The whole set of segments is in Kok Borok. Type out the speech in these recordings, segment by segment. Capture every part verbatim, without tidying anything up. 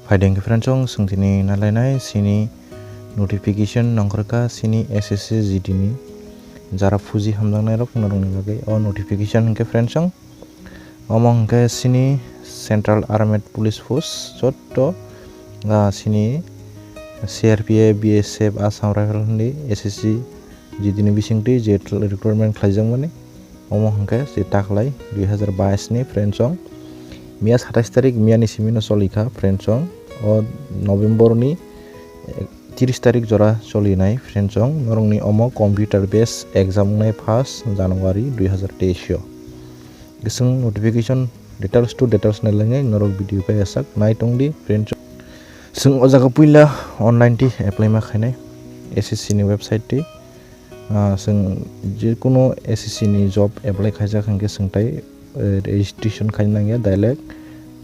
Phaidi hwnkhe friends, chwng tini nalainai chini notification nongkhorkha chini S S C G D ni. Jara fuji hamjaknairok norokni bagwi o notification hwnkhe friends, chwng omo hwnkhe chini Central Armed Police Force jotto, ah, chini C R P F, B S F, Assam Rifle hwnwi S S C G D ni bisingtwi je recruitment khlaijakmani. Omo hwnkhe se taklai dui hazar bais ni friends chwng. Miya satais tarik miya ni simi no cholikha friends chwng. O November ni, eh, tiris tarik jora cholinai friends chwng. Norokni omo computer based exam wngnai first January dui hazar teis o. Chwng notification details to details nailainai norok video pai asak nai tongdi friends chwng. Chwng o jaga puila online twi apply ma khainai S S C ni website twi. Ah, chwng jekunu S S C ni job apply khaijak hwnkhe chwng tai, eh, registration khaina nangya, direct,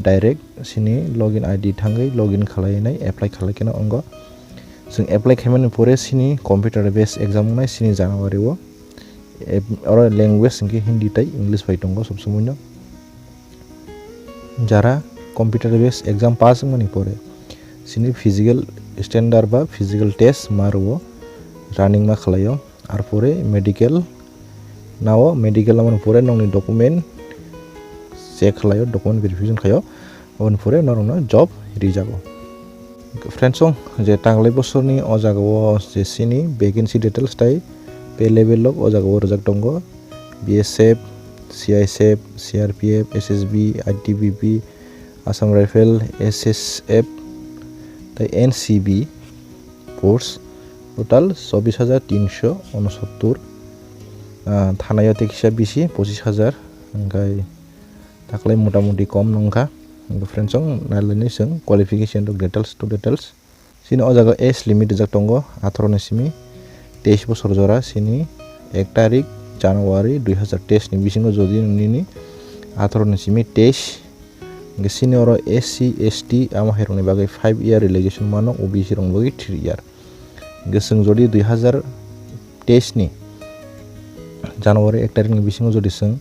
direct chini login I D thangwi login khlainai apply khlai kheno wngo. Chwng apply khaimani pore chini computer based exam wngnai chini January o. Ep-, oro language hwnkhe Hindi tei English bai tongo sob somoino. Jara computer based exam pass wngmani pore chini physical standard ba physical test ma rwo, running ma khlaio, arpore medical nao, medical namani pore nokni document check khlaio, document verification khaio, aboni pore norokno job rijago. Friends chwng je tanglai bosorni o jaga o je chini vacancy details tai pay level rok o jaga o rijak tongo, B S F, C I S F, C R P F, S S B, I T B P, Assam Rifle, S S F, tei N C B force total chobbish hajar tinsho unosottor, ah, thanai o tei kisa bisi pochis hajar, hwnkhe taklai mota moti kom nongkha. Hwnkhe friends chwng nailainai chwng qualification rok details to details. Chini o jaga age limit rijak tongo atharo ni simi teis bosor jora, chini ek tarik January dui hazar teis ni bisingo jodi nini atharo ni simi teis, hwnkhe chini oro S C, S T, amo hai rokni bagwi five year relaxation mano, O B C rokni bagwi three year. Hwnkhe chwng jodi dui hazar teis ni January ek tarik ni bisingo jodi chwng,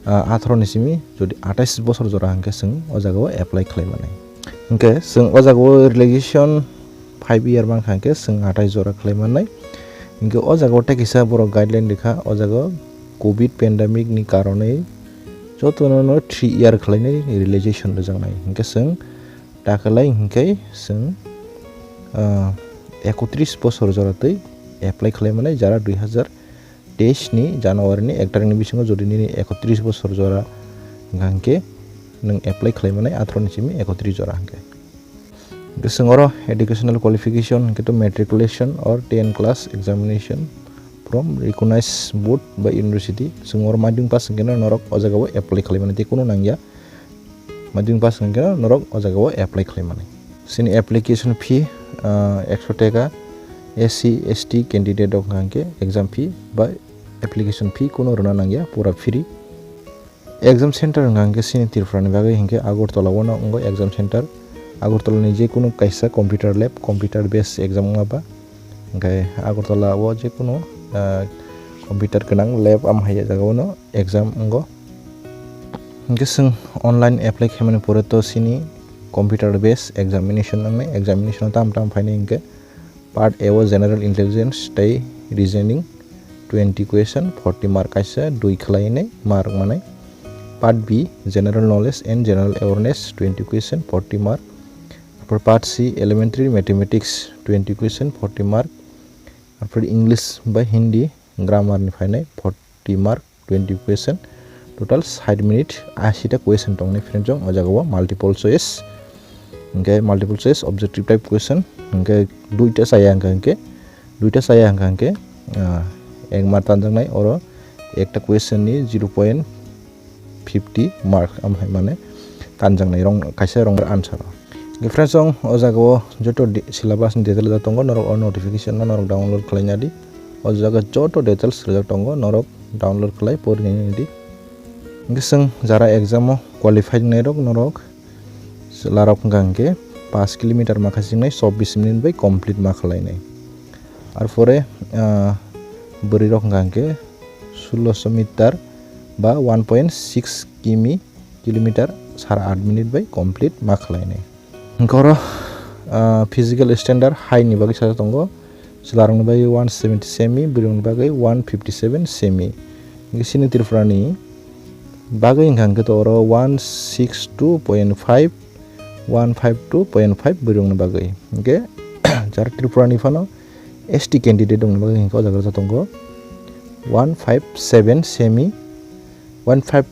ah, atharo ni simi jodi atais bosor jora hwnkhe chwng o jaga o apply khlai manai. Hwnkhe chwng o jaga o relaxation five year mankha hwnkhe chwng atais jora khlai manai. Hwnkhe o jaga o tei kisa borok guideline rikha, o jaga o covid pandemic ni karonwi jotono no three year khlainai relaxation rijaknai. Hwnkhe chwng takalai hwnkhe chwng, ah, ekotris bosor jora twi apply khlai manai, jara dui hazar teis ni January ni ek tarik ni bisingo jodi nini ekotris bosor jora hwnkha hwnkhe nwng apply khlai manai atharo ni simi ekotris jora hwnkhe. Hwnkhe chwng oro educational qualification hwnkhe to matriculation or ten class examination from recognized board ba university. Chwng oro madhyamik pass hwnkhe no norok o jaga o apply khlai mani tei kunu nangya. Madhyamik pass hwnkhe norok o jaga o apply khlai mani. Chini application fee, ah, ekso taka, S C, S T candidate rok hwnkha hwnkhe exam fee ba application fee kunu rwna nangya, pura free. Exam center hwnkha hwnkhe chini Tripura ni bagwi hwnkhe Agartala o no wngo exam center. Agartala ni jekunu kaisa computer lab, computer based exam wngma ba. Hwnkhe Agartala o jekunu, ah, computer gwnang lab am hai jaga o no exam wngo. Hwnkhe chwng online apply khaimani pore to chini computer based examination wngnai, examination o tam tam phainai hwnkhe part A o general intelligence tei reasoning twenty question, forty mark kaisa dui khlainai mark manai. Part B general knowledge and general awareness twenty question, forty mark. Arpor part C elementary mathematics twenty question, forty mark. Arpor English bai Hindi grammar ni phainai forty mark, twenty question, total sait minute ashi ta question tongnai friend chwng o jaga o multiple choice, hwnkhe multiple choice objective type question, hwnkhe duita chaya hwnkha hwnkhe, duita chaya hwnkha hwnkhe, ah, ek mark tanjaknai, oro ekta question ni zero point fifty mark, am hai mane tanjaknai rong kaisa rong answer o. Hwnkhe friends, chwng o jaga o joto di-, syllabus ni detail rijak tongo, norok o notification no norok download khlai nadi. O jaga joto details rijak tongo, norok download khlai pori nai di. Hwnkhe chwng jara exam o qualified wngnai rok norok chwla rok hwnkha hwnkhe paanch kilometer ma kha chingnai chobbish minute bai complete ma khlai nai. Arpore, ah, bwrwi rok hwnkha hwnkhe sulosho meter ba one point six kimi, kilometer sara aat minute bai complete ma khlai nai. Hwnkhe oro, ah, physical standard height ni bagwi sajak tongo. Chwlarokni bagwi one seventy semi, bwrwirokni bagwi one fifty seven semi. Hwnkhe chini Tripura ni bagwi hwnkha hwnkhe to oro one six two point five, one five two point five bwrwirokni bagwi. Hwnkhe jara Tripura ni phano S T candidate rokni bagwi hwnkhe o jaga rwjak tongo one five seven semi, one five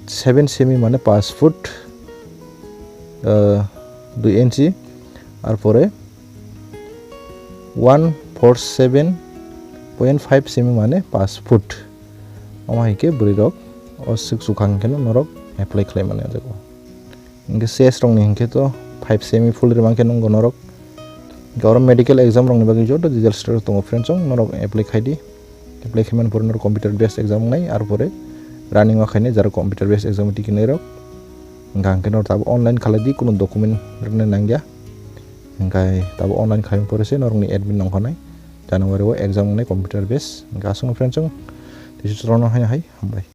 seven semi mane paanch foot, ah, dui inchi, ar pore one four seven point five semi mane paanch foot. Omo hai khe bwrwirok o swk swkang khe no norok apply khlai mani o jaga o. Hwnkhe chest rokni hwnkhe to five semi full rwmang khe nwngo norok. Hwnkhe oro medical exam rokni bagwi joto details rok tongo friends, chwng norok apply khai di. Apply khaimani pore norok computer based exam wngnai, ar pore running o khainai jara computer based exam tikinai rok. Hwnkha hwnkhe norok tabuk online khalai di, kunu document rwna nangya. Hwnkhe tabuk online khaimani pore se norokni admit nongkhornai January o exam wngnai computer based. Hwnkhe aswkno friends, chwng tei se chwraino haino hai hambai.